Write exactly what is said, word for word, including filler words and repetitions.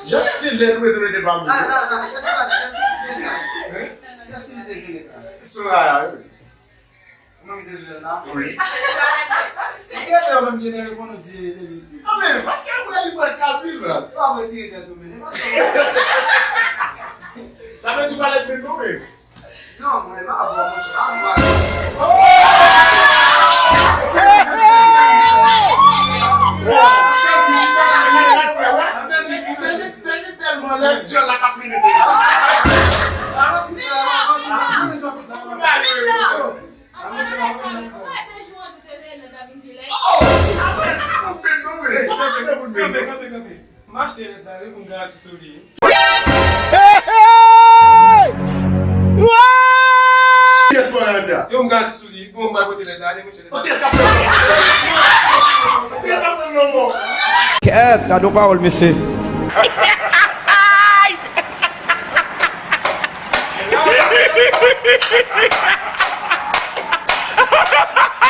Jan Dezi lèd, ou bezwen mete pa moun. Ah, non, non, Dezi pa lèd, Dezi bezwen. Hein? Dezi bezwen. Soraya, wi. Mwen mete zèl la. Wi. Si gen lè ou menm gen lè reponn ou di, baby, di. Non, men, paske apre li pral ka di, bra. Ou pa retire tèt ou, men. Sa vle di ou pa lèd menm non, men. Non, mwen pa vwa, monchè. Ah, mwen pa. Dezi tèlman lèd, djòl la k ap mene. Oh! Sa pa, sa pa bon menm non, men. Kanpe, kanpe, kanpe. M achte lèd la, wi, pou m garanti sou li. Kiyès mwen a di a? Yo, m garanti sou li. Bon, m al pote lèd la, ale, monchè. Kiyès k ap pran non? Kiyès k ap pran non, bon? Kèt, gade yon pawòl, mesye.